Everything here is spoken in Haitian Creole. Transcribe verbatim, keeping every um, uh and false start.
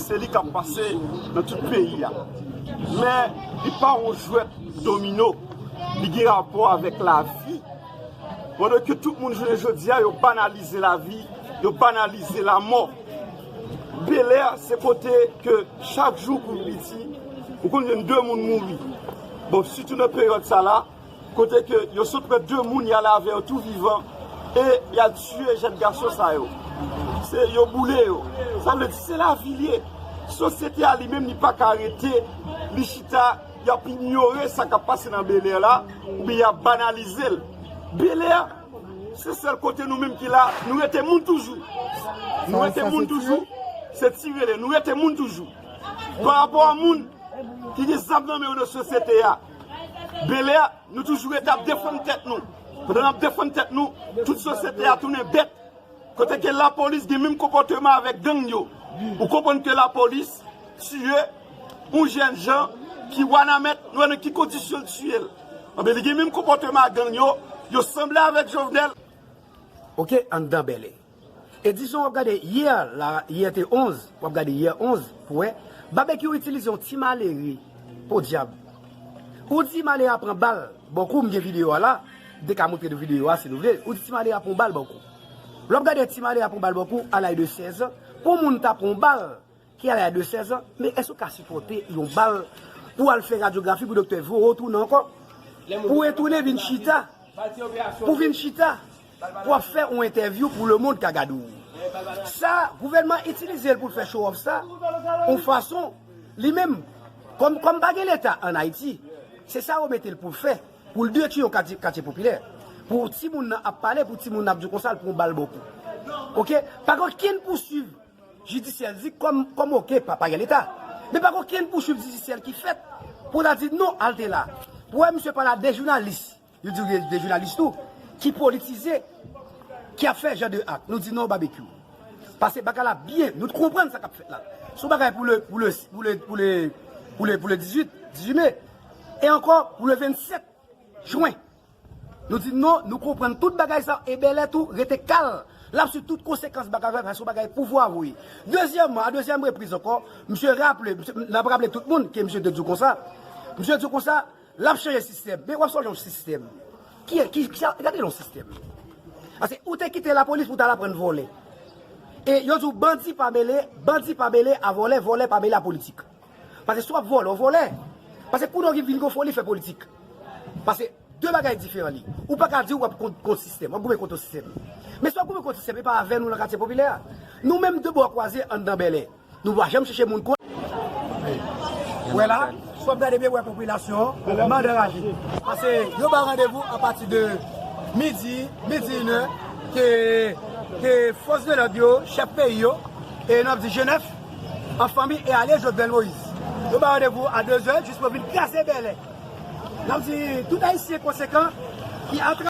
Se li k ap pase nan tout peyi a. Men, li pa yon jwèt domino. Li gen rapò avèk lavi. Pandan ke tout moun jounen jodi a, yo banalize lavi, yo banalize lanmò. Bèlè, se kote ke chak jou kou piti, ou konn jwenn de moun mouri. Bon, sitou nan peryòd sa la, kote ke yo sot pran de moun, y ale avè yo tou vivan, e y al tiye jèn gason sa yo. Se yo boule yo. Sa vle di se lavi l ye. Sosyete a li menm li pa ka rete, li chita, y ap inyore sa k ap pase nan Bèlè la, oubyen y ap banalize l. Bèlè, se sèl kote nou menm ki la, nou rete moun toujou. Nou rete moun toujou, se tire l ye. Nou rete moun toujou. Pa rapò a moun ki gen zam nan men yo nan sosyete a. Bèlè, nou toujou rete ap defann tèt nou. Pandan n ap defann tèt nou, tout sosyete a tounen bèt. Kote ke lapolis gen menm konpòteman avèk gang yo. Ou konprann ke lapolis tiye yon jèn jan ki Wanament, nou wè nan ki kondisyon l tiye l. Anben, li gen menm konpòteman ak gang yo, yo sanble avèk Jovenel. Ok, anndan Bèlè. E dizon w ap gade yè la, yè te onz, w ap gade yè onz pou wè, Babekyou itilize yon ti malere, podyab. Ou di malere a pran bal bò kou, m gen videyo a la, m te ka montre nou videyo a si nou vle, ou di ti malere a pran bal bò kou. Lè w ap gade ti malere a pran bal bò kou, a laj de sèz an, pou moun ta pran bal, ki a laj de sèz an, men èske w ka sipòte yon bal pou al fè radyografi pou doktè voye w tounen ankò? Pou w retounen vin chita, pou vin chita, pou w ap fè yon entèvyou pou lemonn ka gade w. Sa, gouvènman itilize l pou l fè show off sa, yon fason, li menm, kòm, kòm pa gen leta ann Ayiti, se sa yo mete l pou l fè, pou l detwi yon katye, katye popilè. Pou timoun nan ap pale, pou timoun nan ap di konsa, l pran bal bò kou. Ok? Pa gen okenn pouswiv jidisyè, di kòm, kòm ok, pa, pa gen leta. Men pa gen okenn pouswiv jidisyè ki fèt pou ta di non, al te la. Pou wè misye pale a de jounalis, yo di de, de jounalis tou, ki politize, ki ap fè jan de ak. Nou di non, Babekyou. Pase bagay la byen, nou t konprann sa k ap fèt la. Se yon bagay pou le, pou le, pou le, pou le, pou le, pou le dizuit, dizuit me. E ankò, pou le vennsèt jwen. Nou di non, nou konprann tout bagay sa, e Bèlè tou rete kal. L ap swiv tout konsekans bagay sa, se yon bagay pouvwa voye. Dezyèmman, a dezyèm repriz ankò, misye raple, misye, n ap raple tout moun ke misye te di w konsa. Misye di w konsa, l ap chanje sistèm. Men w ap sonje yon sistèm. Ki, ki, ki, gade yon sistèm. Paske ou te kite lapolis pou w t al aprann vòlè. E yo di w bandi pa mele, bandi pa mele a vòlè, vòlè pa mele a politik. Paske si w ap vòlè, w vòlè. Paske kounye a w vin gen foli fè politik. Paske de bagay diferan li. Ou pa ka di w ap kont, kont sistèm, w ap goumen kont yon sistèm. Men si w ap goumen kont sistèm, e pa avè nou nan katye popilè a. Nou menm de bò kwaze anndan Bèlè. Nou pa janm chèche moun kont. Wè la, si w ap gade byen, wè popilasyon an, mande raje. Paske yo ba randevou apati de midi, midi inè, ke, ke fòs de lòd yo, chèf peyi yo, e n ap di G nèf, an fanmi e ale Jovenel Moïse. Yo ba randevou a dezè jis pou vin kraze Bèlè. N ap di tout Ayisyen konsekan ki atrave